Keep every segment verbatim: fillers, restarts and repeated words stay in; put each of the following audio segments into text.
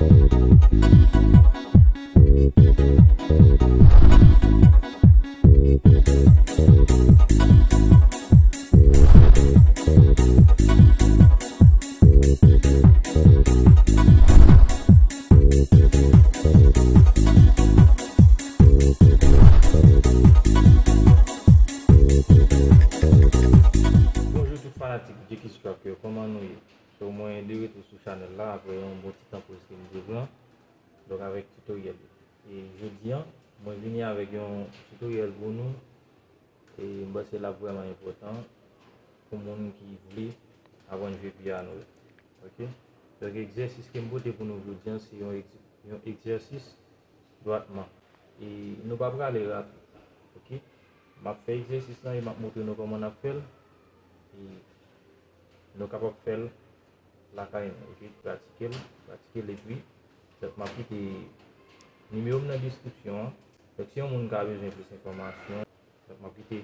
Bonjou tout fanatik Jekis Track yo, kòman nou ye? So, mwen de retou sou chanèl la apre yon bon ti tan poz ke m te pran, donk avèk tutorial yo. E jodi a, mwen vini avèk yon tutorial pou nou, e m panse l ap vrèman enpòtan pou moun ki vle aprann jwe pyano yo. Oke? Donk, egzèsis ke m pote pou nou jodi a, se yon egz-, yon egzèsis dwatman. E nou pa prale rapid. Oke? M ap fè egzèsis lan e m ap montre nou kòman n ap fè l. E nou kapab fè l lakay nou, oke? Pratike l, pratike l epi, donk, m ap kite nimewo m nan deskripsyon an. Donk, si yon moun ka bezwen plis enfòmasyon, donk, m ap kite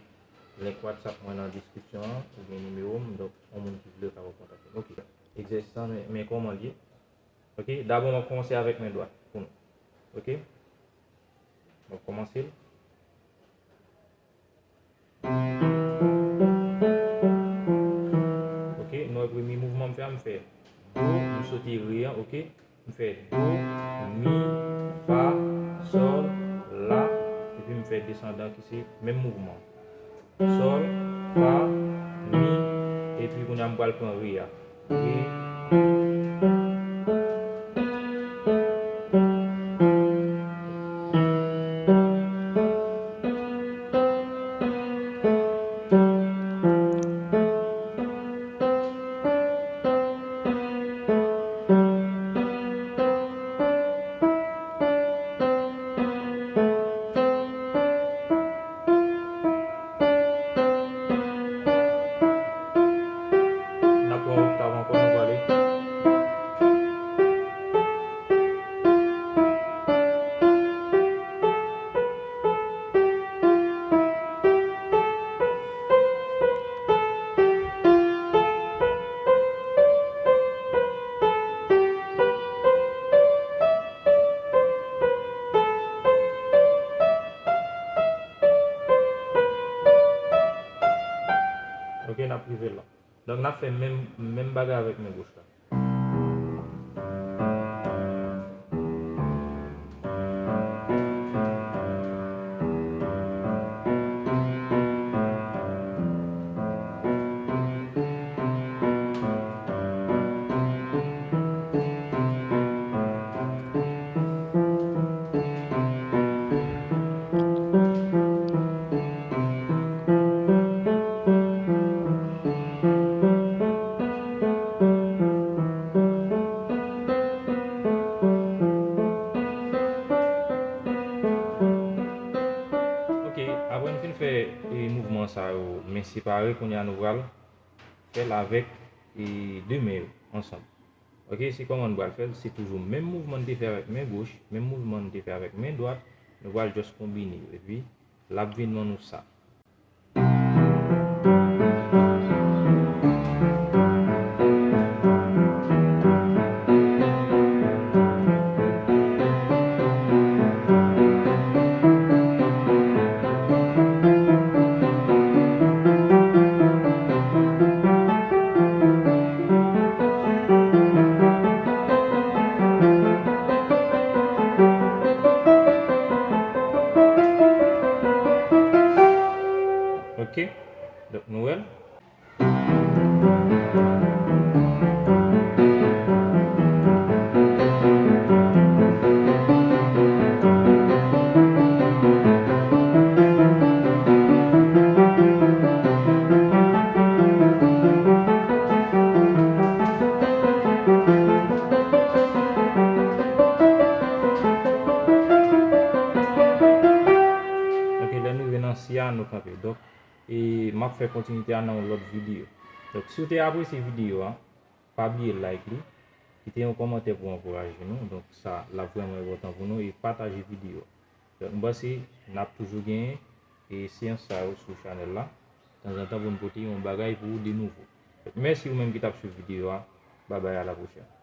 link WhatsApp mwen nan deskripsyon an, oubyen nimewo m, donk, yon moun ki vle kapab kontakte m. Oke, egzèsis lan, men, men kòman l ye. Oke, dabò, m ap kòmanse avèk men dwat pou nou. Oke? M ap kòmanse l. Oke, nou wè premye mouvman m fè a, m fè do, m sote re an, oke? M fè do, mi, fa, sòl, la, epi m fè desandan ki se menm mouvman. Sòl, fa, mi, epi kounye a m pral pran re a. Re. N ap pran oktav ankò, nou prale. Ok, n ap rive la. Donk, n ap fè menm, menm bagay avèk men goch la. Ok, apre n fin fè, e, mouvman sa yo, men separe, kounye a nou pral fè l avèk, e, de men yo ansanm. Ok, se kòman n pral fè l? Se toujou menm mouvman n te fè avèk men goch, menm mouvman n te fè avèk men dwat, nou pral just konbine yo, epi l ap vin ban nou sa. Ok, donk nou wè l. Ok, lè nou rive nan si a, nou kanpe. Donk, e m ap fè kontinite a nan yon lòt videyo. Donk, si w te apresye videyo a, pa bliye like li, kite yon kòmantè pou ankouraje nou. Donk, sa, l ap vrèman enpòtan pou nou, e pataje videyo a. Donk, m panse n ap toujou genyen, e, seyans sa yo sou chanèl la, tanzantan pou n pote yon bagay pou ou de nouvo. Donk, mèsi ou menm ki t ap swiv videyo a. Babay, a la pwochèn.